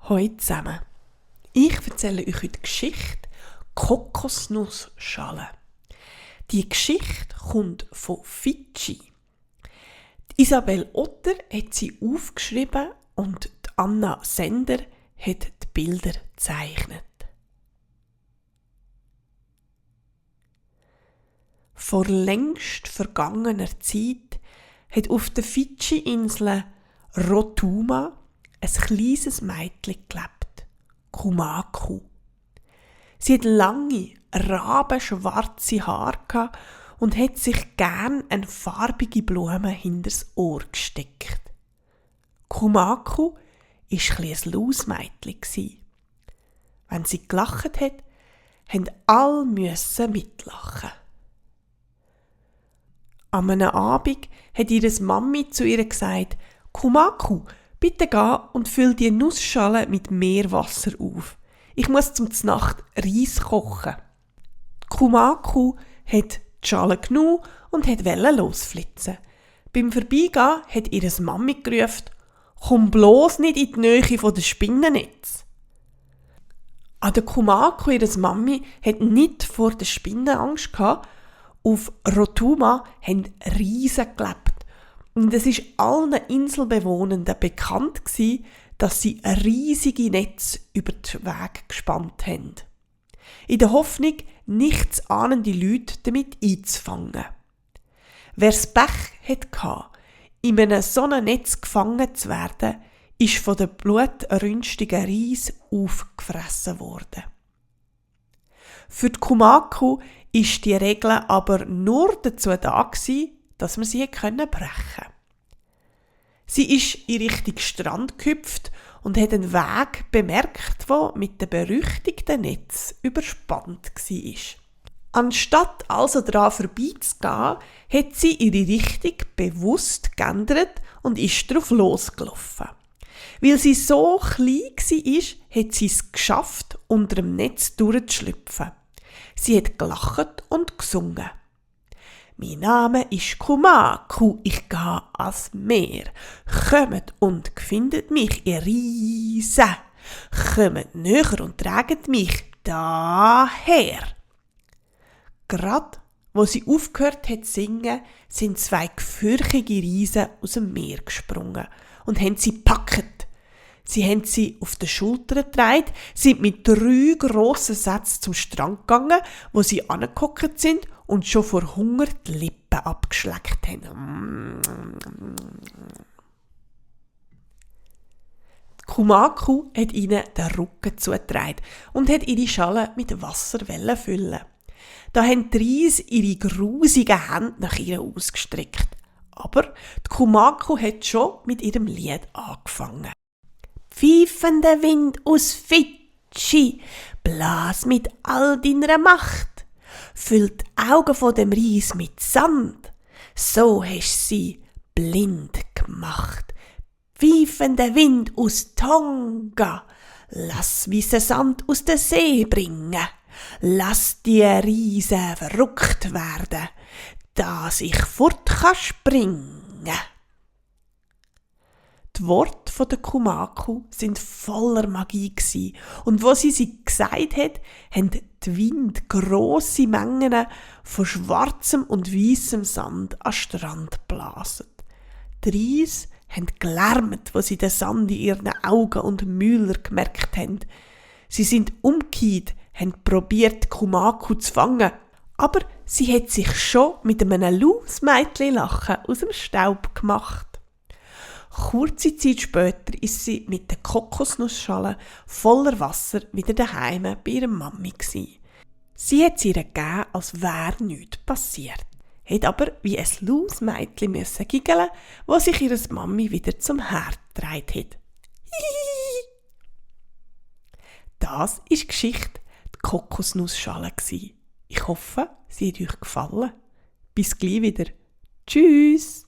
Hallo zusammen. Ich erzähle euch heute die Geschichte Kokosnussschale. Die Geschichte kommt von Fidschi. Isabel Otter hat sie aufgeschrieben und Anna Sender hat die Bilder gezeichnet. Vor längst vergangener Zeit hat auf den Fidschi-Inseln Rotuma ein kleines Mädchen gelebt, Kumaku. Sie hat lange, rabenschwarze Haare und hat sich gern eine farbige Blume hinters Ohr gesteckt. Kumaku war ein Lausmädchen. Wenn sie gelacht hat, mussten alle mitlachen. An einem Abend hat ihre Mami zu ihr gesagt: «Kumaku, bitte geh und füll die Nussschale mit Meerwasser auf. Ich muss zum Znacht Reis kochen.» Kumaku hat die Schale genommen und wollte losflitzen. Beim Vorbeigehen hat ihre Mami gerufen: «Komm bloß nicht in die Nähe der Spinnennetz.» An der Kumaku, ihre Mami, hat nicht vor der Spinne Angst gehabt. Auf Rotuma haben Riesen gelebt. Und es war allen Inselbewohnenden bekannt, dass sie ein riesiges Netz über den Weg gespannt haben. In der Hoffnung, nichtsahnende Leute damit einzufangen. Wer das Pech hatte, in einem solchen Netz gefangen zu werden, ist von den blutrünstigen Riesen aufgefressen worden. Für die Kumaku war die Regel aber nur dazu da, dass man sie brechen konnte. Sie ist in Richtung Strand gehüpft und hat einen Weg bemerkt, der mit dem berüchtigten Netz überspannt war. Anstatt also daran vorbeizugehen, hat sie ihre Richtung bewusst geändert und ist darauf losgelaufen. Weil sie so klein war, hat sie es geschafft, unter dem Netz durchzuschlüpfen. Sie hat gelacht und gesungen. «Mein Name ist Kumaku, ich gehe ans Meer. Kommt und findet mich, ihr Riesen. Kommt näher und traget mich daher.» Gerade, wo sie aufgehört hat zu singen, sind zwei gefürchtige Riesen aus dem Meer gesprungen und haben sie gepackt. Sie haben sie auf den Schultern getragen, sind mit 3 grossen Sätzen zum Strand gegangen, wo sie angehockt sind und schon vor Hunger die Lippen abgeschleckt haben. Kumaku hat ihnen den Rücken zugetragen und hat ihre Schale mit Wasser füllen. Da haben die Riesen ihre grusigen Hände nach ihr ausgestreckt. Aber die Kumaku hat schon mit ihrem Lied angefangen. «Pfeifender Wind aus Fidschi, blas mit all deiner Macht, füllt die Augen von dem Ries mit Sand, so hast sie blind gemacht. Pfeifender Wind aus Tonga, lass weissen Sand aus der See bringen, lass die Riesen verrückt werden, dass ich fort kann springen.» Die Worte der Kumaku sind voller Magie gsi und wo sie gesagt hat, haben die Wind grosse Mengen von schwarzem und weissem Sand an den Strand geblasen. Die Riesen haben gelärmt, wo sie den Sand in ihren Augen und Mühler gemerkt haben. Sie sind umgekehrt, haben probiert, Kumaku zu fangen, aber sie hat sich schon mit einem Lausmädchen-Lachen aus dem Staub gemacht. Kurze Zeit später ist sie mit der Kokosnussschale voller Wasser wieder daheim bei ihrer Mami gsi. Sie hat sie ihr gegeben, als wäre nichts passiert. Hat aber wie ein Lausmädchen müssen giggeln, wo sich ihre Mami wieder zum Herd getragen hat. Das war die Geschichte die Kokosnussschale. Ich hoffe, sie hat euch gefallen. Bis gleich wieder. Tschüss!